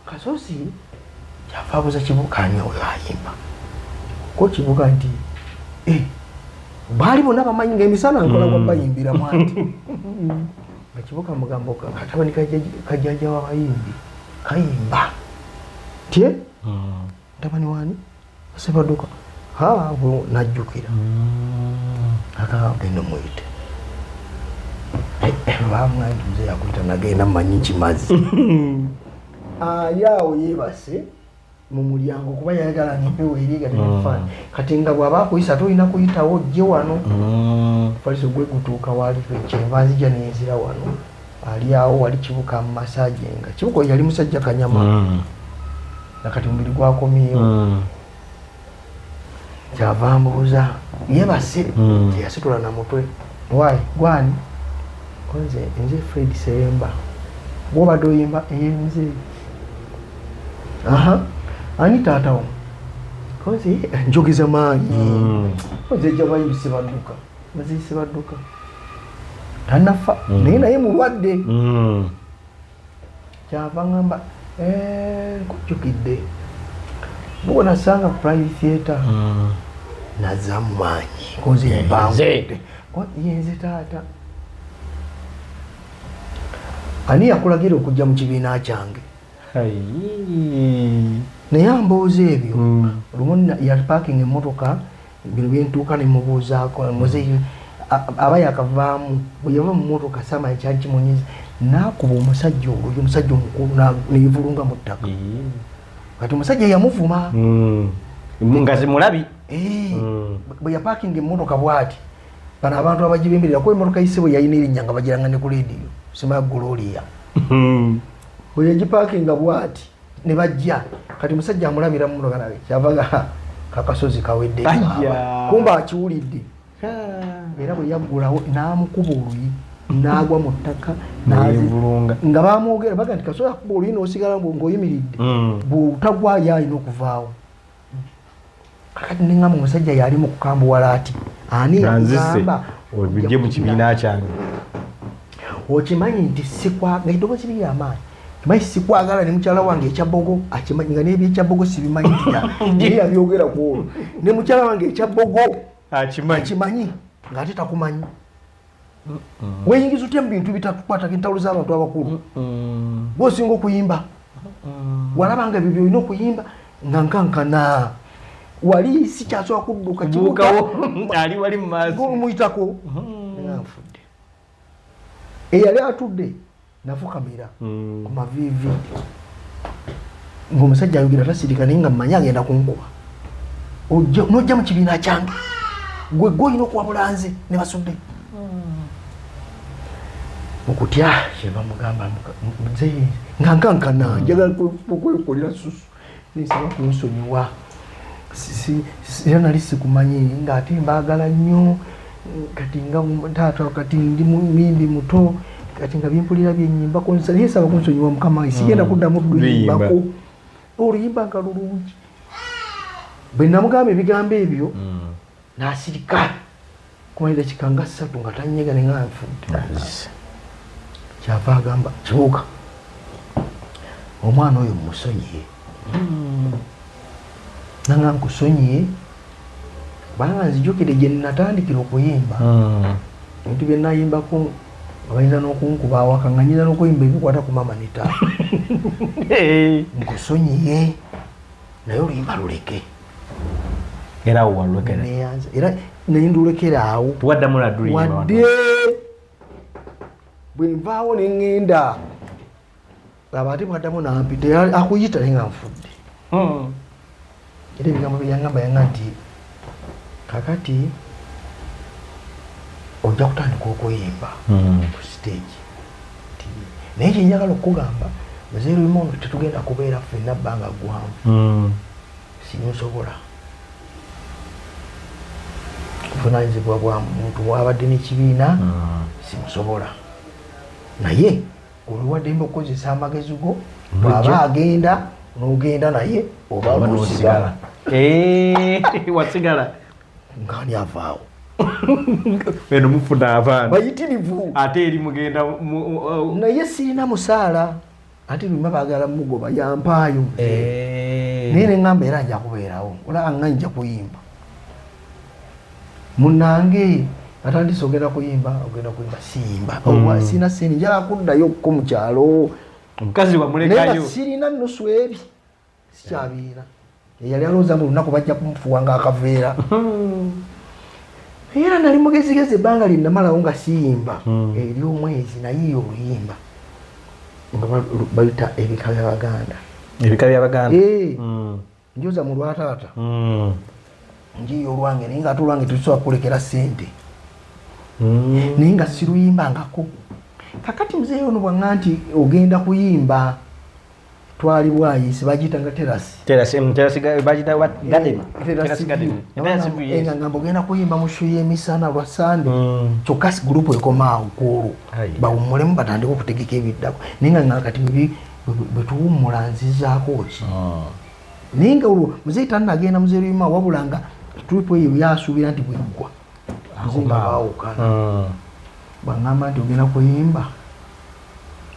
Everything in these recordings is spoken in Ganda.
Kasozi kyava abuuza Kibuuka, ani oyo ayimba? Ko Kibuuka nti, "Eh, baali bonna bamanyi nga emisana nkola gwa bayimbiramu." Anti nga Kibuuka mugamba, "Katabani kajjajja w'abayimbi kayimba." Tye mutabani wani? Sebaduka. Ha, najjukira. Akagenda muyite. Bamwanti, "Muze yakuyita." Nagenda, mmanyi nkimazi ali awo yeebase mu mulyango, kuba yayagala nga empewo eriga tefaani. Kati nga bw'aba akuyisa, tolina kuyitawo, ojje wano. Faliso gwe gutuuka wali, kyenva nzija nenzira wano. Ali awo wali Kibuka mu masajenga. Kibuka oyo yali musajja kanyama, nakati mubiri gwakomyewo. Kyava ambuuza, yebase, teyasitula na mutwe, "Why, gwani?" "Nze, nze Fred Seremba." "Gwobadde oyimba?" "Enze." "Aha, ani taatawo?" "Konze." Njogeza maanyi, "Nze jabayimbi Sebadduka." "Muzeyi Sebadduka tanafa, naye mulwadde." Kyava ngamba, "Eh, nkujjukidde, buko nasanga Pride Theatre." Nazza mu maanyi, "Konze mpangudde." "Yenze taata." "Ani yakulagira okujja mu kibiina kyange?" Naye ambuuza ebyo. Lumu yapakinga emmotoka, bino byentuuka nemubuuzaako. Muzeyi aba yakavaamu, bwe yava mu mmotoka, saama ekyali kimunyiza, n'akuba omusajja oluyi, omusajja omukulu, neyevulunga mu ttaka. Kati omusajja yamuvuma. Nga zimulabi. Bwe yapakinga emmotoka bwati, bano abantu abagibimberera, kuba emmotoka yise bwe yalina erinnya nga bagiranga ne ku leediyo, simaya Gloria. Bwe yagipakinga bwati ne bajja, kati omusajja amulabira mu mmotoka nawe, kyavaga kakasozi kawedde. Kumba akiwulidde, era bwe yaggulawo n'amukuba oluyi n'agwa mu ttaka. Nga bamwogera baga nti kasobola kuba oluyi n'osigala ng'oyimiridde, bw'otagwayo alina okuvaawo. Kakati neŋŋamba, omusajja yali mu kukambuwala ati, "Ani yakugamba ojje mu kibiina kyange?" "Okimanyi nti sikwaga?" Eddoboozi liri amaanyi. "Kimanyi sikwagala, ne mukyala wange ekyabbogo akimanyi." Nga n'ebyekyabogo sibimanyi, naye yabyogera ku olwo. "Ne mukyala wange ekyabbogo akimanyi." Ng'ate takumanyi. "Weyingiza otya mu bintu bitakukwatako, entalo z'abantu abakulu? Gwosinga okuyimba, walaba nga ebyo byolina okuyimba." Nga nkankana, wali sikyasobola kudduka. Ali wali mu maaso. Muyitako nga nfudde. Eyali atudde, nafukamira ku maviivi ng'omusajja ayogera tasirika, naye nga mmanyi agenda kunkuba. "Nojja mu kibiina kyange, gwe gwe olina okuwabula nze ne basudde?" Mukutya kyebamugamba, "Muzeeyi," nga nkankana, njagala kwekolera susu, "Nensaba kunsonyiwa. Era nali sikumanyi, ngaate mbaagala nnyo. Kati nga taata, kati ndi muyimbi muto, kati nga bimpulira byenyimbako, naye nsaba kunsonyiwa mukama, sigenda kuddamu luyimbako oluyimba nga lulungi." Bwe namugamba ebigambo ebyo, n'asirika kumala edakika nga 3 nga tanyega, ne nga nfudde. Kyava agamba, "Kibuuka, omwana oyo mumusonyiye." Nanga, "Nkusonyiye, kubanga nzijukire gye natandikira okuyimba, ebintu bye nayimbako nga bayinza n'okunkuba awaka, nga nyinza n'okuyimba ebikwata ku maama ne taata. Nkusonyiye, naye oluyimba luleke." Era awo walulekera? Neyanza, era nendulekera awo. Tuwaddamu laduliyimba? Wadde bwe nvaawo ne ŋŋenda, laba ate bwaddamu nampita, akuyita, naye nga nfudde. Era ebigambo bye yaŋŋamba, yaŋŋa nti, "Kakati ojja kutandika okuyimba ku stage. Naye kyenjagala okukugamba, muzeeyi Lumondo, tetugenda kubeera ffenna bbanga ggwanvu. Sinsobola buvunanyizibwa bwa muntu wabadde n'ekibiina, simusobola. Naye oliwaddembe okukozesa amagezi go, bw'aba agenda n'ogenda naye, oba n'osigala." Wasigala? Ngani avaawo? Eno mufuna abaana. Bayitirivu. Ate eri mugenda Naye sirina musaala. Ate Luyima baagala mugoba, yampaayo. Eh. Naye neŋŋamba era nja kubeerawo, olaba nga nja kuyimba. Munange atandise, ogenda kuyimba, ogenda kuyimba, siyimba. Oba sirina sente, njala kuddayo ko mu kyalo. Omukazi Naye nga wamulekayo. sirina nusu ebi, sikyabiina. Eyali alowooza mu lunaku bajja kumufuwa nga akaveera. Era nali mugezigezi, ebbanga lyenamalawo nga siyimba eryomwezi, nayiiya oluyimba nga bayita Ebika byabaganda. Ebika byabaganda. Eh. Njoza mu lwataata, njiiya olwange, naye nga ate olwange tetusobola kukulekera ssente. Naye nga siruyimbangako. Kakati muzeeyi ono bwaŋŋa nti ogenda kuyimba, twali Bwayisi, bagiyitanga terasi. Terasi, terasi bagiyita what? Garden. Terasi. Terasi garden. Terasi view, yes. Nga ngamba ogenda kuyimba mu show y'emisana lwa Sande, kyokka gurupu ekomaawo kwolwo, Ayi. bawummulemu batandike okutegeka ebiddako. Naye nga kati bwe tuwummula nzizaako ki? Naye nga olwo muzeeyi tannagenda, muzeeyi Luyima, wabula nga trip eyo yasuubira nti bweggwa nze nga baawukana. Bwaŋŋamba nti ogenda kuyimba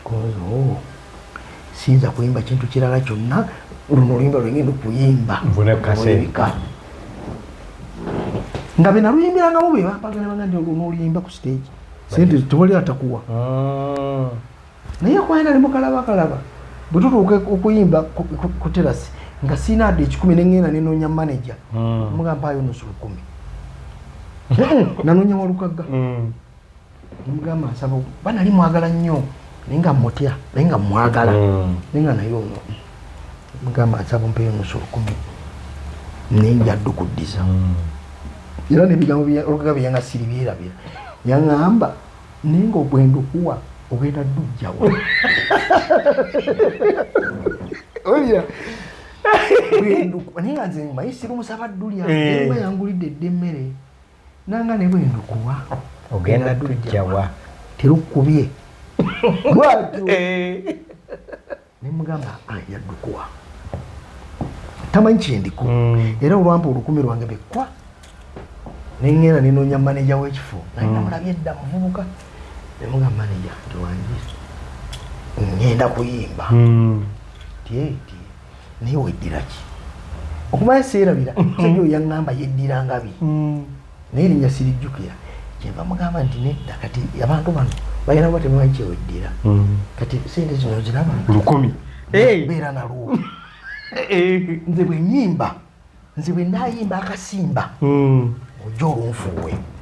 kozo, siyinza kuyimba kintu kirala kyonna, luno oluyimba lwengenda okuyimba. Nfune ku kasente. Olw'ebika nga be naluyimbirangamu be bampagala, banga nti olwo n'oluyimba ku stage, sente tewali atakuwa. Naye kuba nali mukalabakalaba, bwe tutuuka okuyimba ku terasi nga siina adde 100, neŋŋenda nenoonya manager. Mugamba, mpaayo nusu lukumi. Nanoonya Walukagga. Nemugamba nsaba, ba nali mwagala nnyo naye nga mutya, naye nga mwagala. Naye nga naye ono mugamba nsaba mpeyo nusu lukumi, naye njadde okuddiza. Era nebigambo Olukagga byeyanga siri byerabira, yaŋŋamba, naye nga ogwenda okuwa ogenda ddujjawa? Olya naye nga nze mayi sirumusaba ddulya. Eh. Eba yangulidde edda emmere nanga ne bwendukuwa. Ogenda tujjawa? Terukubye bwatyo. Eh. Nemugamba yaddukuwa, tamanyi kyendiko. Era olwampa 100 lwange bekwa, neŋŋenda nenoonya maneja w'ekifo. Naye namulabye edda, muvubuka. Nemugamba, maneja, nti wangi, ŋŋenda kuyimba. Ti naye weddira ki? Okumanya seerabira, musajja oyo yaŋŋamba yeddira ngabi. Naye erinnya sirijjukira. Kyenva mugamba nti nedda, kati abantu bano balina kuba tebamanyi kyeweddira. Kati sente zino ziraba. 100. Eh. Beera nalwo. Eh. Nze bwe nyimba, nze bwe naayimba akasimba, ojja olunfuuwe.